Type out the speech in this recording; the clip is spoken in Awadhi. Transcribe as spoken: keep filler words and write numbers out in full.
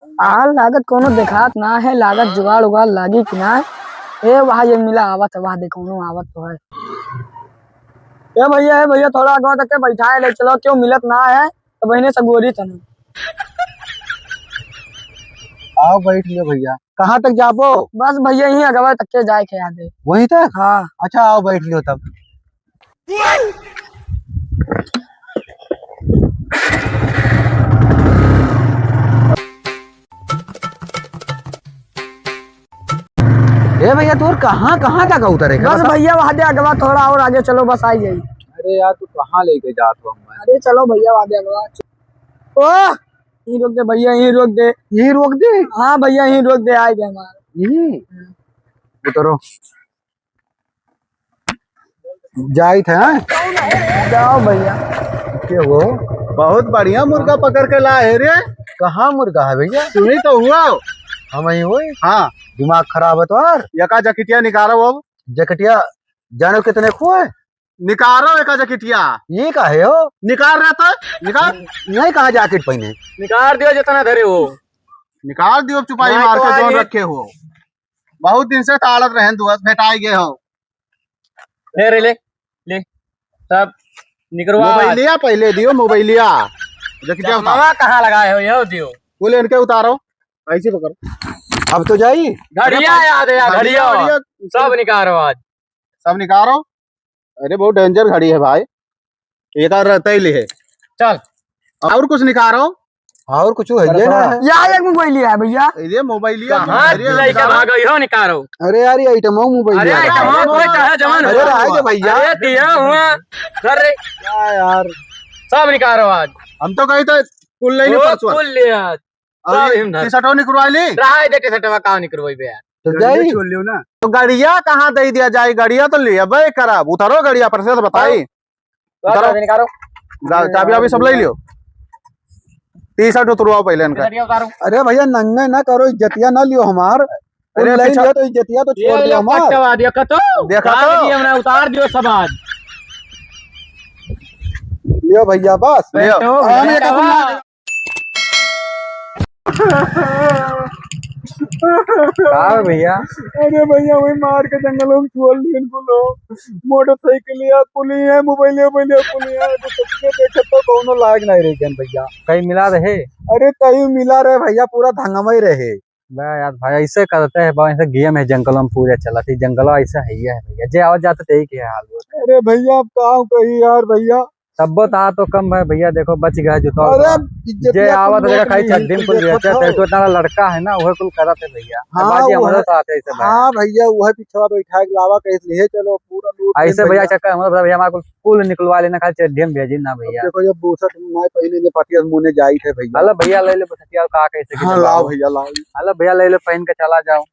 आ, लागत कौनो देखात ना है, लागत जुगाड़ उगाड़ लागी कि ना। ए, वहाँ ये मिला आवत है, वहाँ देखो, कौनो आवत तो है। ए भैया, ए भैया, थोड़ा आगे तक के बैठाए ले चलो, क्यों मिलत ना है, तो बहिने से गोरी तनी। आओ बैठ लियो भैया। कहाँ तक जाबो? बस भैया, यहीं अगवा तक के जाए के याद है। वहीं तक? हाँ। अच्छा, आओ बैठ लियो तब। ए भैया, तोर कहाँ, कहाँ तक उतरे के बस बता? भैया, वहाँ दे अगवा, थोड़ा और आगे चलो, बस आ जाई। अरे यार, तू कहाँ लेके जात हो हमें? अरे चलो भैया, वहाँ दे अगवा। ओ, यहीं रोक दे भैया, यहीं रोक दे। यहीं रोक दे? हाँ भैया, यहीं रोक दे, आ गए हमारे। यहीं? उतरो। जाइत है, हाँ? जाओ भैया। के हो? बहुत बढ़िया मुर्गा पकड़ के ला है रे। कहाँ मुर्गा है भैया? तुम्ही तो हुआ। हम ही हुई? हाँ। दिमाग खराब है तोहार। एका जकिटिया निकारो अब। जकिटिया जानो कितने को है? निकारो एका जकिटिया। ये का है हो? निकाल रहा था, निकाल। नहीं, कहाँ जैकेट पहने? निकाल दियो जितना धरे हो। निकाल दियो चुपाई नहीं मार तो के जोन आगे रखे हो। बहुत दिन से ताड़त रहन दुआस भेटाई गए हो। ले रे, ले, ले। सब निकरवा। मोबाइलिया पहले दियो, मोबाइलिया। देखिए क्या होता है। चश्मावा कहाँ लगाए हो, यो दियो। बोले इनके उतारो, ऐसे पकड़ो। अब तो जाई। घड़िया अरे याद है यार, घड़िया, घड़िया। घड़िया। सब निकारो आज। सब निकारो। अरे बहुत डेंजर घड़ी है भाई। एक और रहता ही ले है। चल। और कुछ निकारो। और कुछ है ये ना है। या एक मोबाइल लिया है भैया। अरे मोबाइल लिया, कहाँ अरे लइका निकारो। भागो, इहो निकारो। अरे यार, ये आइटम हो मोबाइल अरे लिया। आइटम हो, कोई चाहे जवान अरे हो। रहा है जो भैया। अरे दिया हुआ। कर रे। क्या यार। सब निकारो आज। हम तो कही तो कुल लेने वो परसों। कुल ले आज। और सब ये हिमधर। टी-शर्टो निकरवा ली। रहा है दे टी-शर्टवा, का निकरवाई बे यार। तो गड़िया जाई। छोड़ लियो ना। तो गड़िया कहाँ दे दिया जाए? गड़िया तो ले अबे खराब। उतारो गड़िया पर से तो बताई। तो उतारो। चाबी निकालो। गा-, चाबी वाबी सब ले लियो। टी-शर्ट उतरवाओ पहले इनका। गड़िया उतारो। अरे भैया, नंगे ना करो, इज्जतिया ना लियो हमार। अरे ले पीछा लियो तो इज्जतिया तो ये छोड़ दो लो हमार। पट्टवा दिया कतो। देखा डाल तो। दिया हमने, उतार दियो सब आज। लियो भैया, बस। लियो। बैठो, हम ये बैठो। देखो ना। का है भैया? अरे भैया, वही मार के जंगल में छोड़ लिए इनको लोग। मोटरसाइकिल या कुली है, मोबाइल या, मोबाइल या कुली है, तो सबके देखे तो कौनो लायक नहीं रह गए भैया। कहीं मिला रहे? अरे कहीं मिला रहे भैया, पूरा धंगमा ही रहे। बा यार भाई, ऐसे करते हैं बा, ऐसे गेम है जंगल में पूरे चलत ही, जंगल ऐसा है ही है भैया, जे आवत जात यही के हाल होत है। अरे भैया, अब का कही यार भैया, तब्बो ता तो कम है भैया, देखो बच गया जूता अरे, उता। इज्जतिया जे आवत कुल देखा लूट खाई ली, चड्डी में कुल देखो बेचत तो। है, तो इतना लड़का है ना, वह कुल करत है भैया। हाँ, बाजी वह, हमारे साथ है ऐसे भाई। हाँ भैया, वह पिछवा बैठा के लावा कैसे ले चलो, पूरा लूट ऐसे लेन भैया भैया। चक्कर हमारे भैया, हमारे कुल, कुल निकलवा लेना, खाली चड्डी में भेजी ना अब भैया। देखो, ये बुसट नहीं पहने, ये पटिया मुने जाई थे भैया। हेलो भैया, ले ले बुसटिया, का कैसे हाँ, लाओ भैया, लाओ। हेलो भैया, ले ले, पहन के चला जाओ।